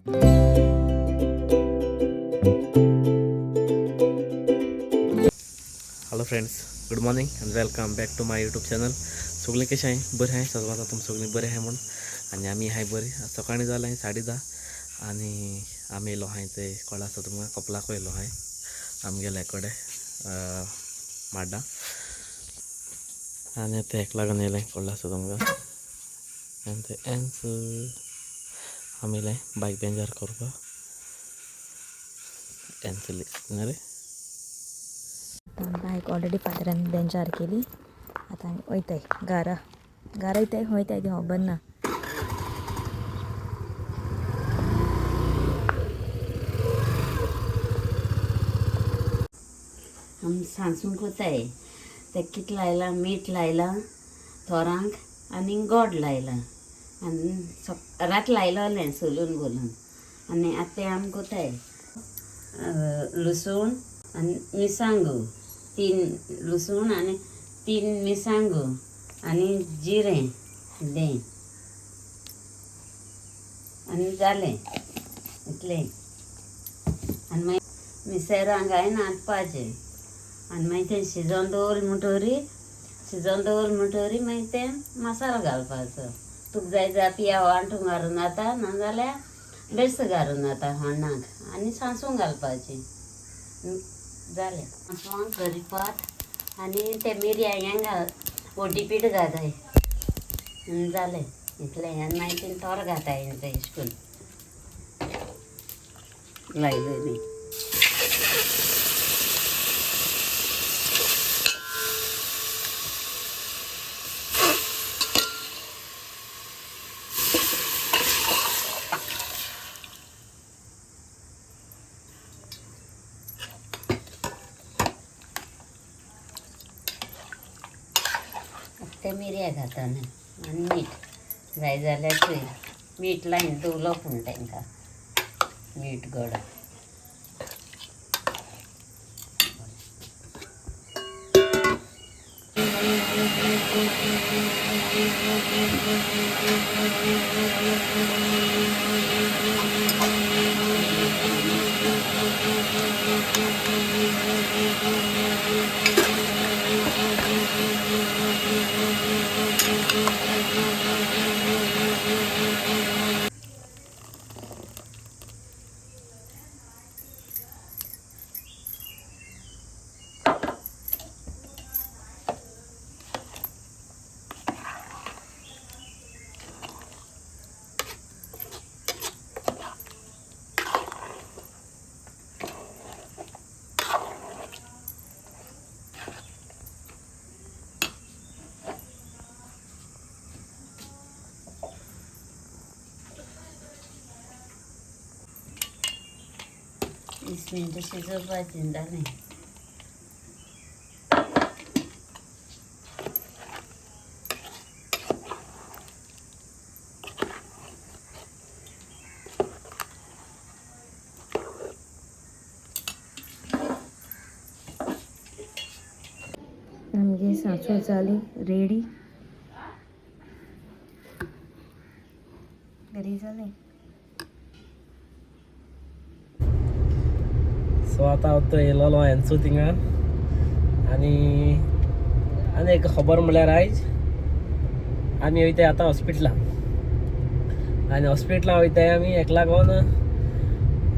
Hello friends, good morning and welcome back to my YouTube channel. सगळीं कशें आहाय? बरें आहाय सदवाता तुमी सगळीं बरें आहाय म्हूण. आनी आमी आहाय बरीं. सकाळीं जालें 10:30 आनी आमी येयलो आहाय ते कळ्ळें आसा तुमकां, कपलाक येयलो आहाय आमगेल्या कडेन माड्डा. आनी ते हेका लागून येयलें, कळ्ळें आसा तुमकां. आनी ते एन्स आमी येयलें बायक बेंजार करपाक. एन्स रे बायक ऑलरेडी फादरान बेंचार केली. आतां आमी वयताय घरा. घरा वयताय खंय वयताय ती खबर ना. आमी सांसूं कोताय तें कितें लायलां, मीठ लायलां थोरांक आनी गोड लायलां आनी रात लायलोलें सोलून बोलून. आनी आतां तें आमी कोताय लसूण आनी मिरसांगो, 3 लसूण आनी 3 मिरसांगो आनी जिरें दें आनी जालें इतलें. आनी मागीर मिरसांग घायन आटपाचें आनी मागीर तें शिजोवन दवरलें म्हणटरी, शिजोवन दवरलें म्हणटरी मागीर तें मसालो घालपाचो. तुका जाय जाल्यार पिया वांटूंक घालून जाता, नाजाल्यार बेस घालून जाता होण्णाक आनी सांसूं घालपाचें जालें. सांसवांक करीपात आनी तें मिरयां हें घाल, ओटी पीठ घाताय जालें इतलें. आनी मागीर तें तोर घाताय तें अशें करून लायलें. ते मिरयां घाताना आनी मीठ जाय जाल्यार चोय मीठ लायन दवरलो पूण तांकां मीठ गोड. वीस मिनटां शिजोवपाचें जालें. आमगे सांसव जाली रेडी, बरी जाली. सो आतां हांव थंय येयलोलो एन्सू थिंगा. आनी आनी एक खबर म्हणल्यार आयज आमी वयताय आतां हॉस्पिटलान. आनी हॉस्पिटलान वयताय आमी हेका लागून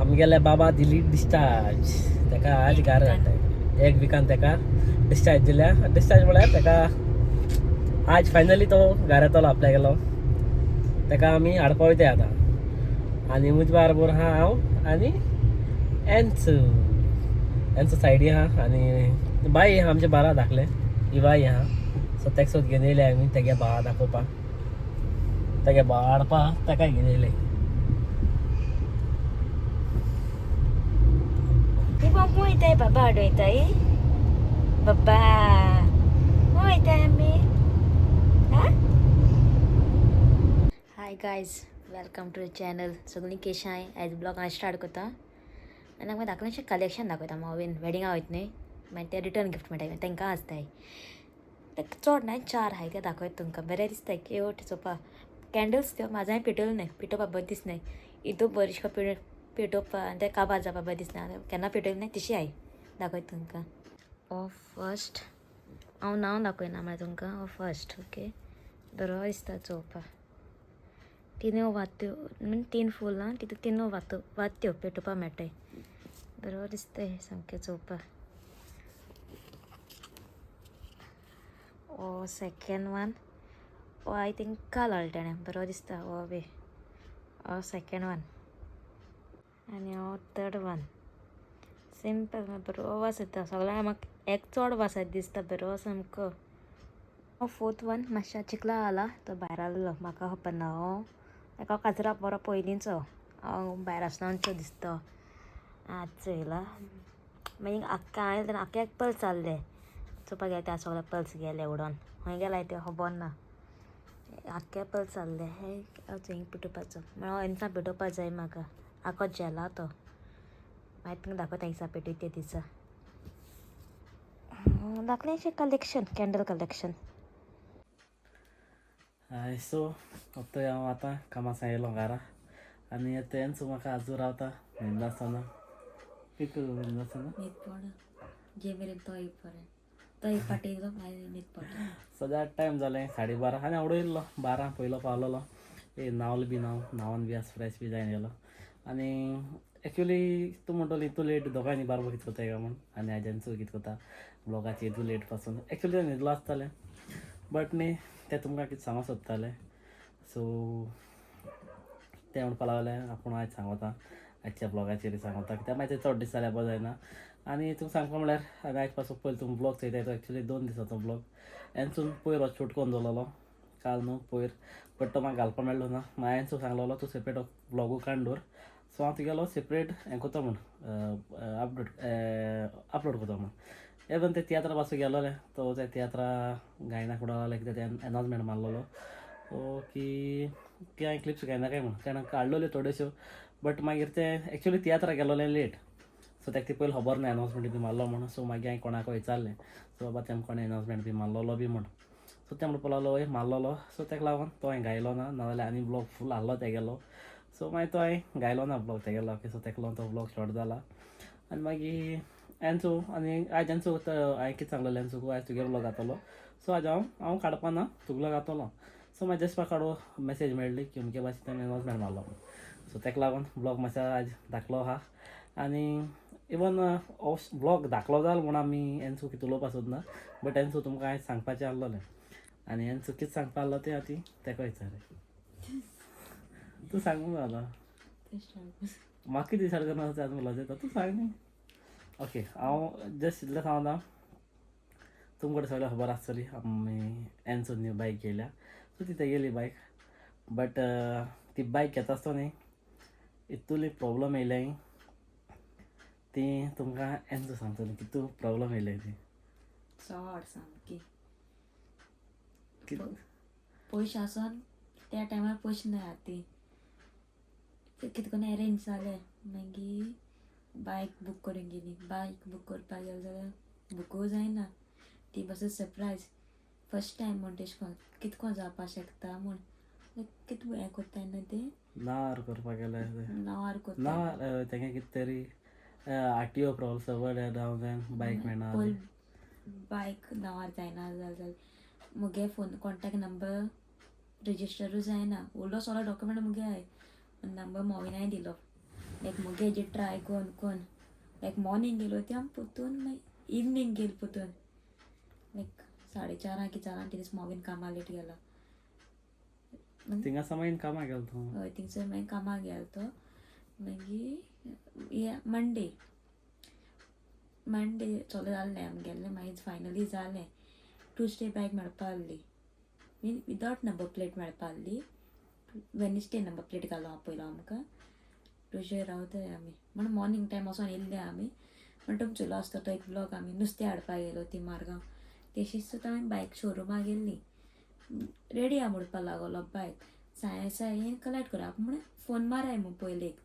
आमगेल्या बाबा दिली डिस्चार्ज. तेका आज घरा हाडटाय. एक विकान तेका डिस्चार्ज दिल्या. डिस्चार्ज म्हळ्यार तेका आज फायनली तो घरा येतलो आपल्यागेलो. तेका आमी हाडपा वयताय आतां. आनी म्हजे बाराबर आहा हांव आनी एन्सू. एन्सू सायडी आहा आनी बाई आहा आमच्या बारा धाकलें, ही बाई आहा. सो तेका सोद घेवन येयले आमी तेगे भावा दाखोवपाक, तेगे भावा हाडपाक तेका घेवन येयले. वयताय बाबा हाडयताय, बाबा वयताय आमी. Hi guys, welcome to the channel. सगळीं केशां हाय. आयज ब्लॉग हांव स्टार्ट करता आनी आमकां धाकलेंशें कलेक्शन दाखयता. हांवें वेडिंगा वयता न्हय, मागीर तें रिटर्न गिफ्ट मेळटा तांकां आसताय. ते चड न्हय 4 आहाय, ते दाखयता तुमकां. बरें दिसता क्यूट चोवपा. कॅन्डल्स त्यो म्हाज्या हांवें पेटयले न्हय, पेटोवपा बरें दिसनाय. इतू बरें अशें पेटोवपा आनी तें काबार जावपा बरें दिसना, केन्ना पेटयलें ना तिशी I दाखयता तुमकां. हो फर्स्ट हांव नांव दाखयना म्हळ्यार तुमकां. हो फर्स्ट ओके, बरो दिसता चोवपाक. तिनूय वात्यो म्हणजे 3 फुलां तितून 3 वात्यो पेटोवपाक मेळटाय. बरो दिसता हें सामकें चोवपाक. हो सेकेंड वन, हो I think काल हाडला तेणें, बरो दिसता हो बी. हो सेकेंड वन आनी हो थर्ड वन. सिंपल बरो वास येता सगळ्यांक, म्हाका एक चड वास दिसता बरो सामको. हो फोर्थ वन मातशा चिखला आला तो भायर आहलो, म्हाका खबर ना. हो ताका काजरा बरो पयलींचो, हांव भायर आसतना दिसता. आतां चोयला मागीर आक्का आयलें तेन्ना आख्याक पल्स आहले चोवपाक गेले, ते सगळे पल्स गेले उडोन. खंय गेला ते खबर ना, आख्खे पल्स आहले. हे थंय पेटोवपाचो म्हळ्यार एन्सा पेटोवपा जाय म्हाका, आखो जेला तो. मागीर तुमकां दाखयता दिसा पेटयता ते दिसा. दाखलें कलेक्शन, कॅन्डल कलेक्शन. हाय, सो आतां हांव आतां कामासान येयलो घरा आनी तेंच म्हाका आजू रावता न्हिदलो आसतना. कितें न्हिदलो आसतना न्हीद पडना जे मेरेन तो एक पर्यंत, तो एक फाटी येयलो मागीर न्हीद पडटा. सद्या टायम जालें 12:30 आनी हांव येयल्लो 12 पयलो पावलोलो. ए न्हांवलो बी, न्हांवन बी आज फ्रेश बी जायन गेलो. आनी एक्चुली तूं म्हणटलो इतू लेट दोगांयनी बारबो कितें करता काय म्हूण, आनी आयज कितें करता ब्लॉगाची इतू लेट पासून. एक्चुली तें न्हिदलो आसतालें बट न्ही तें तुमकां कितें सांगूंक सोदतालें. सो तें म्हणपा लागलें आपूण आयज सांगता आजच्या ब्लॉगाचेर सांगता, कित्याक मागीर तें चड दीस जाल्यार बरें जायना. आनी तुमकां सांगपा म्हळ्यार हांवें आयज पासून पयलीं तुमकां ब्लॉग चोयता तो एक्चुली 2 दिसाचो ब्लॉग एनसून पयर हो शूट करून दवरलेलो काल न्हू पयर, बट तो म्हाका घालपाक मेळ्ळो ना. मागीर एनसून सांगलेलो तूं सेपरेट ब्लॉगू काडून दवर, सो हांव तुगेलो सेपरेट हें करता म्हूण अपलोड करता म्हूण. इवन ते तियात्रा पासून गेलोलें तो ते तियात्रा गायना कुडा कितें तें अनाउंसमेंट मारलेलो सो की हांवें क्लिप्स गायना काय म्हूण तेणें काडलेल्यो थोड्योश्यो, बट मागीर ते एक्चुली तियात्रा गेलोलें लेट. सो ताका ती पयलीं खबर ना अनाउंसमेंट बी मारलो म्हूण. सो मागीर हांवें कोणाक विचारलें सो बाबा तेम कोणें अनाउंसमेंट बी मारलोलो बी म्हूण. सो तें म्हणपाक लागलो वय मारलोलो. सो ताका लागून तो हांवें गायलो ना, नाजाल्यार आनी ब्लॉग फूल आहलो तेगेलो. सो मागीर तो हांवें गायलो ना ब्लॉग तेगेलो. ओके, सो ताका लागून तो ब्लॉग शॉर्ट जाला. आनी मागीर एन्सो आनी आयज एन्सो हांवें कितें सांगलेलें एन्सो आयज तुगे ब्लॉग घातलो, सो आयज हांव काडपा ना तुगलो घातलो. सो मागीर जस्ट म्हाका मॅसेज मेळ्ळी की अमके भाशेन तेणें अनाउंसमेंट मारलो. सो ताका लागून ब्लॉग मातसो आयज धाकलो आहा. आनी इवन हो ब्लॉग धाकलो जालो म्हूण आमी एन्सो कितें उलोवपा सोदना, बट एन्सो तुमकां आयज सांगपाचें आहलोलें. आनी एन्सो कितें सांगपा आहलो तें आतां तेका विचार, तूं सांगूंक जालो म्हाका कितें विचार करना आतां लज येता, तूं सांग न्ही. ओके, हांव जस्ट इतलें सांगता तुमकां सगळें खबर आसतली आमी एन्सो न्यू बायक घेयल्या. सो ती तेगेली बायक, बट ती बायक घेता आसतना न्ही इतली प्रोब्लम येयल्या ती तुमकां एन्सो सांगतली कितू प्रोब्लम येयल्या ती. चड सामकी पयशे आसोन त्या टायमार पयशे ना ती कितें करून अरेंज जालें. मागीर बायक बूक करूंक गेली, बायक बूक करपाक गेलें जाल्यार बुकूय जायना. ती बसून सरप्रायज फर्स्ट टायम म्हण तेश कोन कितें कोन जावपाक शकता म्हूण कितें हें करता न्हू तें नार करपाक गेलें नांवार करता ना तेंगे कितें तरी आरटीओ प्रॉब्लम सगळे डावन जायन बायक मेळना. पयल बायक नांवार जायना जाल्यार मुगे फोन कॉन्टेक्ट नंबर रजिस्टरूय जायना. उरलो सगळो डॉक्युमेंट मुगे आहाय, नंबर मोविनाय दिलो. लायक मुगे जे ट्राय कोन कोन लायक मॉर्निंग गेलो ती आमी पोतून मागीर इवनींग गेली पोतून लायक 4:30 की 4 ते दीस मोविन कामाक लेट गेलो. थिंगा सामान कामाक गेलो तूं? हय, थिंगसर मागीर कामाक गेलो तो. मागीर मंडे सगळें जालें आमगेलें, मागीर फायनली जालें. ट्युजडे बायक मेळपा आहली, मीन विदावट नंबर प्लेट मेळपा आहली. वेनसडे नंबर प्लेट घालो आपयलो आमकां. ट्युजडे रावताय आमी म्हण मॉर्निंग टायम वचोन येयल्ले आमी. म्हण तुमचो चलो आसता तो एक ब्लॉग आमी नुस्तें हाडपाक गेलो ती मारगांव, तेशीच सुद्दां आमी बायक शोरुमा गेल्ली. रेडी आहा म्हणपाक लागलो बायक, साय साय कलेक्ट करा म्हण फोन माराय म्हूण पयलीं एक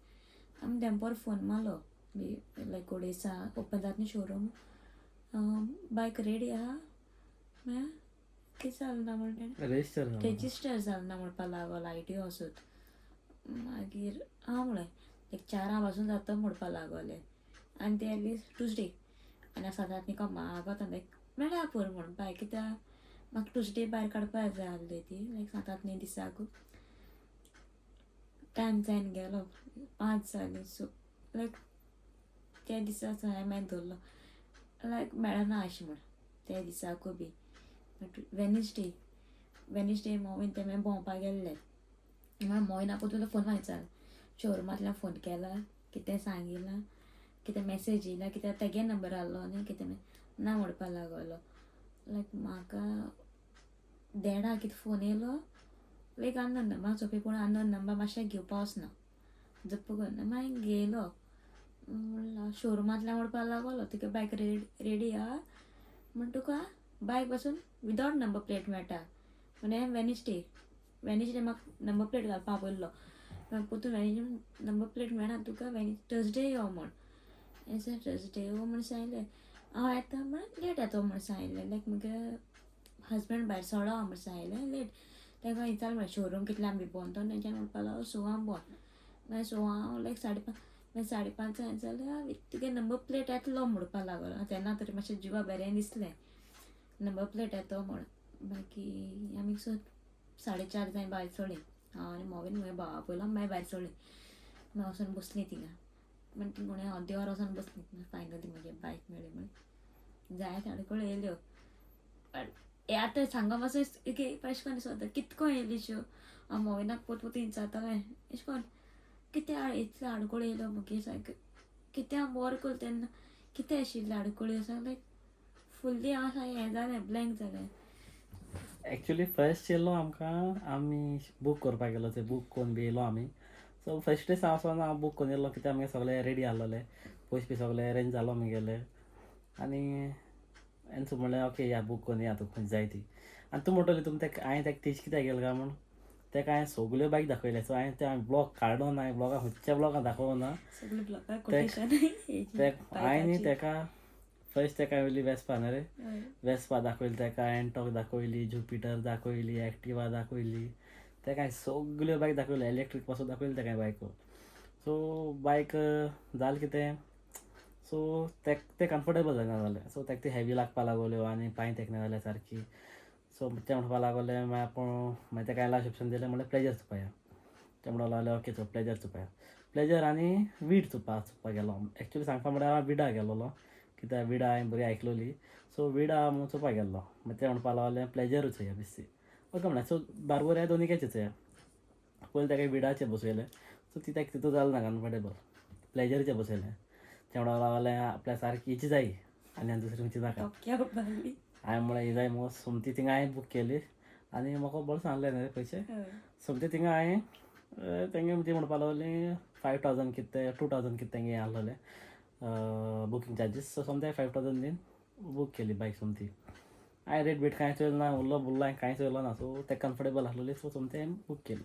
आमी देंपोर फोन मारलो बी लायक ओडेसा ओपन जाता न्ही शोरूम, बायक रेडी आहा म्हळ्यार कितें जालें ना म्हणटा रजिस्टर रजिस्टर जालें ना म्हणपाक लागलो I T वचून. मागीर हांव म्हणलें लायक 4 पासून जाता म्हणपा लागोलें. आनी ते दीस ट्युजडे आनी सातांत निको मागोता लायक मेळ्ळ्या पुरो म्हूण बाय, कित्याक म्हाका ट्युजडे भायर काडपा जाय आसली ती लायक 7 न्ही दिसाक टायम जायन गेलो, 5 जालीं. सो लायक त्या दिसा हांवें मागीर दवरलो लायक मेळना अशें म्हूण त्या दिसाकूय बी. वेनसडे वेनसडे मोवीन ते मागीर भोंवपाक गेल्ले. मागीर मोविनाक तुका फोन मारचाल शोरुमांतल्यान फोन केला, कितें सांगिलां, कितें मॅसेज येयला, कित्याक तेगे नंबर आहलो न्ही, कितें ना म्हणपा लागलो. लायक म्हाका देडा कितें फोन येयलो लायक अननोन नंबर, सोंपी पूण अननोन नंबर मातशें घेवपा वचना जप्प करून मागीर घेयलो. म्हणल्यार शोरुमांतल्यान म्हणपा लागलो तुगे बायक रेडी आहा म्हण, तुका बायक पासून विदावट नंबर प्लेट मेळटा. म्हणजे वेनसडे वेनसडे म्हाका नंबर प्लेट घालपा आपयल्लो, पोतून वेनसडे नंबर प्लेट मेळना तुका, थर्सडे यो म्हण. थर्सडे यो म्हण सांगलें, हांव येता म्हण लेट येतो म्हण सांगलें. लायक मुगे हजबंड भायर सडो म्हण सांगलें लेट. ताका विचारलें म्हळ्यार शोरूम कितल्यांक बी बंद तो, तेंच्यान म्हणपाक लागलो 6 बंद. मागीर 6 लायक 5:30, मागीर 5:30 जाल्यार तुगे नंबर प्लेट येतलो म्हणपाक लागलो. तेन्ना तरी मातशें जिवा बरें दिसलें नंबर प्लेट येतो म्हण. बाकी आमी 4:30 जाय भायर सोडली, हांव आनी मोवीन मुगे भावा पयलो, मागीर भायर सोडली. मागीर वचोन बसली थिंगा, म्हण ती कोणें अर्दें वर वचोन बसली. फायनली म्हगे बायक मेळ्ळी म्हण जायते आडकळ्यो येयल्यो. हे आतां सांगप मातसो एक अशें करून दिसता कितको येयली श्यो. हांव मोविनाक पोत पोत विचारतालें एशें करून कितें इतले आडकळ्यो येयल्यो मुगे, सारकें कितें हांव बरें करता तेन्ना कितें आशिल्लें आडकळ्यो सांग. लायक फुल्ली हांव सामकें हें जालें, ब्लँक जालें. एक्चुली फर्स्ट येयलो आमकां, आमी बूक करपाक गेलो, ते बूक करून बी येयलो आमी. सो फर्स्ट दीस हांव वचोन हांव बूक करून येयलो, कित्याक आमगे सगळें रेडी आसलेलें, पयशे बी सगळे अरेंज जालो आमगेले. आनी एन्सो म्हणलें ओके या बूक करून या, तुका खंय जाय ती. आनी तूं म्हणटली तुमी तेका हांवें तेका तेज कित्याक गेले काय म्हूण, तेका हांवें सगल्यो बायक दाखयले. सो हांवें ते ब्लॉग काडो ना, ब्लॉगा खंयच्या ब्लॉगान दाखोवना हांवें न्ही तेका फर्स्ट तेका वयली वेस्पा न्ही रे, वेस्पा दाखयली तेका, एन्टॉक दाखयली, जुपिटर दाखयली, एक्टिवा दाखयली, तेका हांवें सगल्यो बायक दाखयल्यो, इलेक्ट्रीक पासून दाखयली तेका बायको. सो बायक जालें कितें, सो तेक तें कम्फर्टेबल जायना जालें. सो तेका ती हेवी लागपा लागल्यो आनी पांय तेकना जाले सारकी. सो तें म्हणपा लागलें मागीर आपूण मागीर तेका हांवें लास्ट ऑप्शन दिलें म्हणल्यार प्लेजर चोवपाया. तें म्हणपाक लागलें ओके चल प्लेजर चोवपाया. प्लेजर आनी वीड चोवपाक गेलो. एक्चुली सांगपा म्हणल्यार हांव विडा गेलोलो, कित्याक विडा हांवें बरी आयकलोली. सो विडा म्हूण चोवपाक गेल्लो. मागीर तें म्हणपाक लागलें प्लेजरूच चोया बेश्टी. ओके म्हणलें. सो बारबोर दोनी कॅच चोया. पयलीं तेका विडाचें बसयलें, सो ती तेका तितू जालें ना कम्फर्टेबल, प्लेजरचें बसयलें. तें म्हणपाक लागलें आपल्या सारकी हिची जाय आनी दुसरी खंयची नाका. हांवें म्हणलें ही जाय मुगो. सोमती थिंगा हांवें बूक केली आनी म्हाका बरें सांगलें न्ही पयशे. सोमती थिंगा हांवें तेंगे ती म्हणपाक लागली 5000 कितें 2000 कितें तेंगे हें आहलोलें बुकींग चार्जीस. सो सोमते 5000 दीन बूक केली बायक सोमती. हांवें रेट बीट कांय चोयलो ना, उरलो बुरलो हांवें कांय चोयलो ना. सो ते कम्फर्टेबल आहलोली, सो सोमती हांवें बूक केली.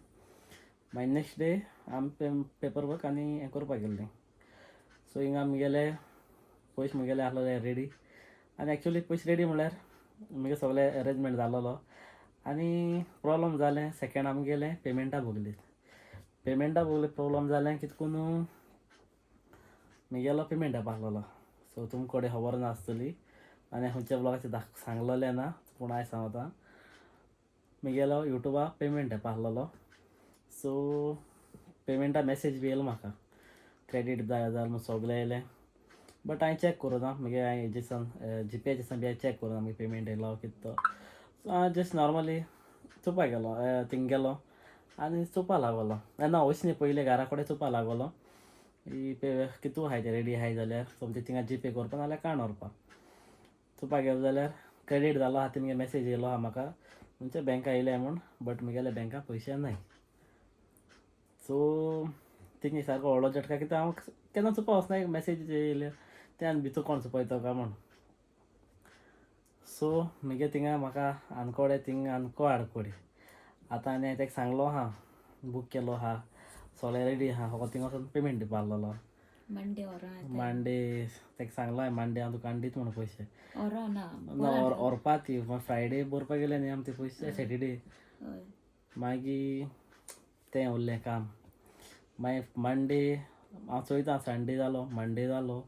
मागीर नेक्स्ट डे आमी पेपर वर्क आनी हें करपाक गेल्लीं. सो हिंगा आमगेले पयशे मुगेले आहलोले रेडी. आनी एक्चुली पयशे रेडी म्हणल्यार मुगे सगळें अरेंजमेंट जालोलो. आनी प्रोब्लम जालें सेकेंड आमगेलें पेमेंटा बगलीत. पेमेंटा बगलीत प्रोब्लम जालें कितकून मुगेलो पेमेंट येवपा आहलोलो. सो तुमकां कडेन खबर नासतली आनी खंयच्या ब्लॉगाचेर सांगलोलें ना, पूण हांवें सांगता मुगेलो युट्यूबा पेमेंट येवपा आहलोलो. सो पेमेंटा मॅसेज बी येयलो म्हाका, क्रेडीट जाय जाल्यार म्हूण सगळें येयलें. बट हांवें चॅक करूं ना मुगे, हांवें हेजेसान जीपेच्यासान बी हांवें चॅक करूं ना मुगे पेमेंट येयलो कितें तो. सो हांव जस्ट नॉर्मली चोवपाक गेलो, थिंग गेलो आनी चोवपा लागलो. ना वच न्ही, पयलीं घरा कडेन चोवपा लागलो ही पे कितू आहाय ते रेडी आहाय जाल्यार सोमती थिंगा जीपे करपा नाल्यार कार्ड व्हरपा. चोवपाक गेलो जाल्यार क्रेडीट जालो आहा, ती मुगे मॅसेज येयलो आहा म्हाका म्हणजे बँका येयले म्हूण, बट मुगेले बँका पयशे नाय. सो थिंग सारको व्हडलो झटका, कित्याक हांव केन्ना चोवपा वचना एक मॅसेज येयले ते आनी भितर कोण चोपयतो काय म्हूण. सो मुगे थिंगा म्हाका आनकोडे थिंग आनको आडकोडी. आतां आनी हांवें तेका सांगलो आहा बूक केलो आहा सगळें रेडी आहा, फकत थिंगा वचोन पेमेंट दिवपा आहलोलो. मंडे व्हरोन मांडे तेका सांगलो हांवें मांडे हांव तुका दिता म्हणून पयशे. व्हरोन ना ना व्हरपा ती फ्रायडे बरोवपाक गेले न्ही आमी ते पयशे सॅटर्डे. मागीर तें उरलें काम. मागीर मंडे हांव चोयता, संडे जालो, मंडे जालो.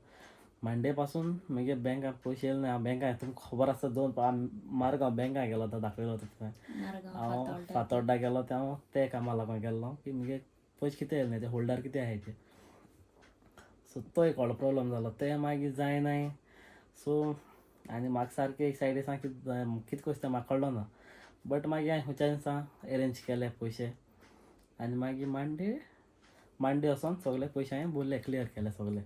मंडे पासून म्हगे बँकान पयशे येयले ना. हांव बँकान, तुमकां खबर आसता, दोन मारगांव बँकान गेलो तो दाखयलो तुमकां. हांव फातोड्डा गेलो ते हांव ते कामा लागून गेल्लो की म्हगे पयशे कितें येयले ते होल्डर कितें आहाय ते. सो तो एक व्हडलो प्रोब्लम जालो, तें मागीर जायनाय. सो आनी म्हाका सारकें एक सायडी सांग कितें करता तें म्हाका कळ्ळो ना. बट मागीर हांवें खंयच्यान सांग एरेंज केले पयशे आनी मागीर मांडे वचोन सगळे पयशे हांवें भरले, क्लियर केले सगळे.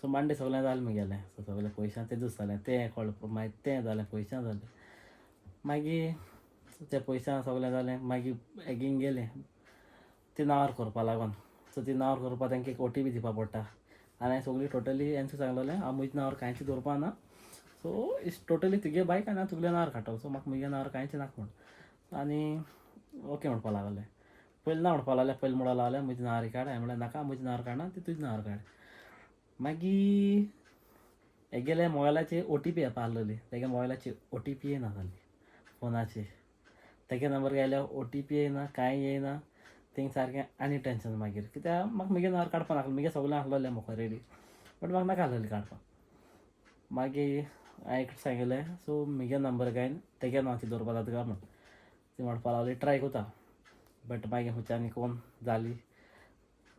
सो मांडे सगळें जालें म्हगेलें. सो सगळे पयशे तेजूच जालें, तें कळ्ळें मागीर तें जालें, पयशे जालें. मागीर ते पयशे सगळें जालें, मागीर हेगीन गेलें ती नांवार करपा लागून. सो ती नांवार करपा तांकां एक ओटीपी दिवपा पडटा. आनी हांवें सगळी टोटली हेंच सांगलेलें, हांव म्हज्या नांवार कांयच दवरपा ना. सो it's totally तुगे बायक आनी हांव तुगल्या नांवार काडटलो. सो म्हाका म्हज्या नांवार कांयच नाका म्हूण. आनी ओके म्हणपा लागले. पयलीं ना म्हणपा लागले, पयलीं म्हणपा लागले म्हज्या नांवार काड. हांवें म्हणलें नाका, म्हज्या नांवार काडना, ती तुज्या नांवार काड. मागीर हेगेले मोबायलाची ओटीपी येवपा आहलेली, तेगे मोबायलाची ओटीपी येयना जाली फोनाची. तेगे नंबर गेल्यार ओटीपी येयना, कांय येयना. थिंग सारकें आनी टेंशन मागीर, कित्याक म्हाका म्हगे नांवार काडपा नासलें. म्हगे सगळें आहलोलें म्हाका रेडी, बट म्हाका नाका आहलेलें काडपाक. मागीर हांवें एक सांगिल्लें, सो म्हगे नंबर काय तेगे नांवाचेर दवरपा जाता काय म्हूण. ती म्हणपा लागली ट्राय करता. बट मागीर खंयच्यान कोण जाली,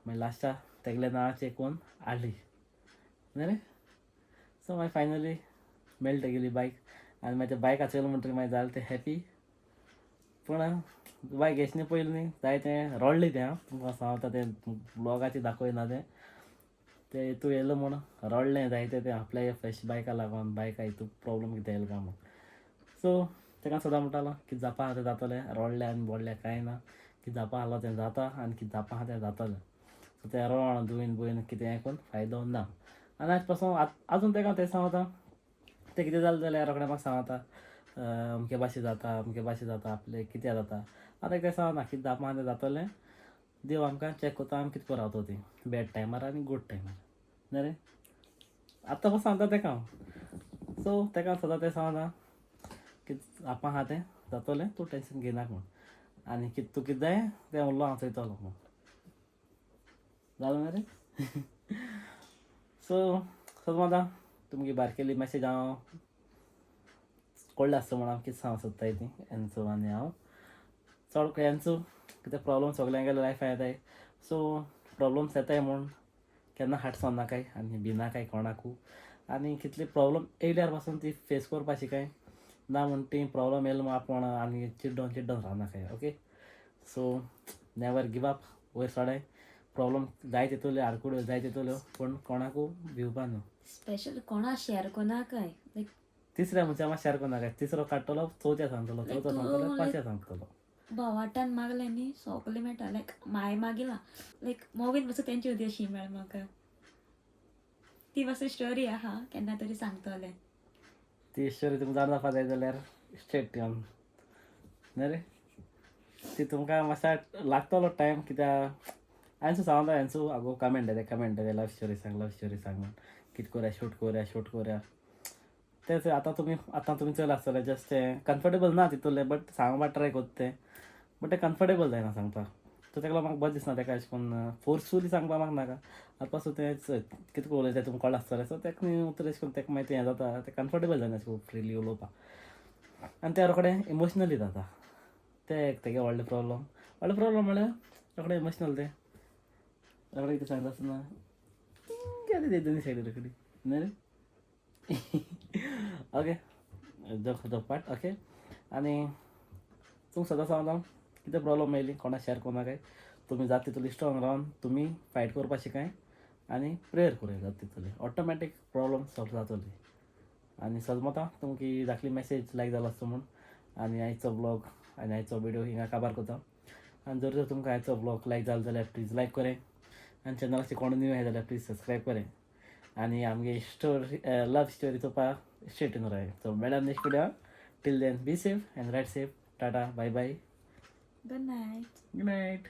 मागीर लास्टाक तेगले नांवाचेर कोण हाडली न्ही रे. सो मागीर फायनली मेळ्ळी तेगेली बायक. आनी मागीर ते बायक चोयलें म्हणटकीर मागीर जालें तें हॅपी. पूण बायक घेवचे न्ही पयलीं न्ही जाय तें रडलें तें. हांव तुमकां सांगता, तें ब्लॉगाचेर दाखयना तें. तें हितू येयलो म्हूण रडलें जायतें तें आपल्या फ्रेश बायका लागून, बायका हितू प्रोब्लम कितें येयलो काय म्हूण. सो तेका सदां म्हणटालो कितें जावपा आहा तें जातलें, रडलें आनी बोडलें कांय ना. कितें जावपा आहलो तें जाता आनी कितें जावपा आहा तें जातलें. सो तें रोण दुयेन बुयेन कितें करून फायदो ना. आनी आयज पासून आजून तेका तें सांगता, तें कितें जालें जाल्यार रोखडें म्हाका सांगता, अमके भाशेन जाता, अमके भाशेन जाता, आपलें कितें जाता. आतां तें सांगना कितें जावपा आहा तें जातलें. देव आमकां चॅक करता आमी कितें करून रावता ती बॅड टायमार आनी गूड टायमार न्ही रे. आतां पासून सांगता तेका हांव. सो तेका सदां तें सांगता कितें जावपा आहा तें जातलें, तूं टेंशन घेयनाका म्हूण. आनी कितें तूं कितें जाय तें उरलो हांव चोयतलो म्हूण. जालें मरे. सो सदां तुमगे बारकेली मॅसेज हांव कळ्ळें आसता म्हूण हांव कितें सांगूंक सोदताय ती एन्सो. आनी हांव चड एन्सो कितें प्रोब्लम सगल्यांगेल्या लायफान येताय. सो प्रोब्लम्स येताय म्हूण केन्ना हाट सोदनाकाय आनी भिनाकाय कोणाकू. आनी कितली प्रोब्लम येयल्यार पासून ती फेस करपा शिकाय ना म्हूण ती प्रोब्लम येयलो म्हूण आपूण आनी चिड्डोन चिड्डोन रावनाकाय. Okay, so never give up. वयर सोडाय, प्रोब्लम जाय तितल्यो आडकुड्यो जाय तितल्यो, पूण कोणाकू भिवपा न्हू. स्पेशल कोणा शेअर कोणाकय लायक तिसऱ्या मनशा मात शेअर करनाकाय. तिसरो काडटलो, चवथ्या सांगतलो, चवथो सांगतलो, पांचव्या सांगतलो. बोवाटान मागलें न्ही सगलें मेळटा. लायक माय मागिला लायक मोगीन पासून तेंची उदी अशी मेळ म्हाका. ती मातशी स्टोरी आहा, केन्ना तरी सांगतलें. ती स्टोरी तुमकां जाणा जावपा जाय जाल्यार स्ट्रेट येवन न्ही रे. ती तुमकां मातसो लागतलो टायम, कित्याक हांवें सांगता हेंचो आगो कमेंट येता, कमेंट येता, लव स्टोरी सांग, लव स्टोरी सांग म्हूण, कितें कोरया, शूट कोरया, शूट कोरया. तेंच आतां तुमी चोयलां आसतलें, जस्ट तें कम्फर्टेबल ना तितूलें, बट सांगपा ट्राय कोत्ता तें, बट तें कम्फर्टेबल जायना सांगपाक. सो तेका लागून म्हाका बरें दिसना तेका अशें करून फोर्सफुली सांगपा म्हाका नाका. आतां पासून तें कितें उलयता तें तुमकां कळ्ळां आसतलें. सो तेका न्ही उतर अशें करून तेका मागीर तें हें जाता, तें कम्फर्टेबल जायना अशें करून फ्रिली उलोवपाक. आनी तें रोखडें इमोशनली जाता. तें एक तेगे व्हडलें प्रॉब्लम. व्हडलें प्रॉब्लम म्हळ्यार रोखडें इमोशनल. तें रोखडें कितें सांगता आसतना गेलें दोनी सायडी रोखडी न्ही रे. Okay, joke part. ओके, आनी तुमकां सदां सांगता, कितें प्रॉब्लम येयली कोणा शेअर करनाकाय. तुमी जाता तितली स्ट्रॉंग रावन तुमी फायट करपा शिकाय आनी प्रेयर करूया जाता तितली, ऑटोमॅटीक प्रॉब्लम सॉल्व जातली. आनी सजमता तुमकां धाकली मॅसेज लायक जालो आसतो म्हूण. आनी आयचो ब्लॉग आनी आयचो विडियो हिंगा काबार करता. आनी जर जर तुमकां आयचो ब्लॉग लायक जालो जाल्यार प्लीज लायक करें. आनी चॅनलाचेर कोण न्यू आसा जाल्यार प्लीज सबस्क्रायब करें. आनी आमगे स्टोरी, लव स्टोरी चोवपाक स्टे ट्यून राय. सो मेळ्या next video. Till then, be safe and ride safe. Tata, bye bye. Good night. Good night.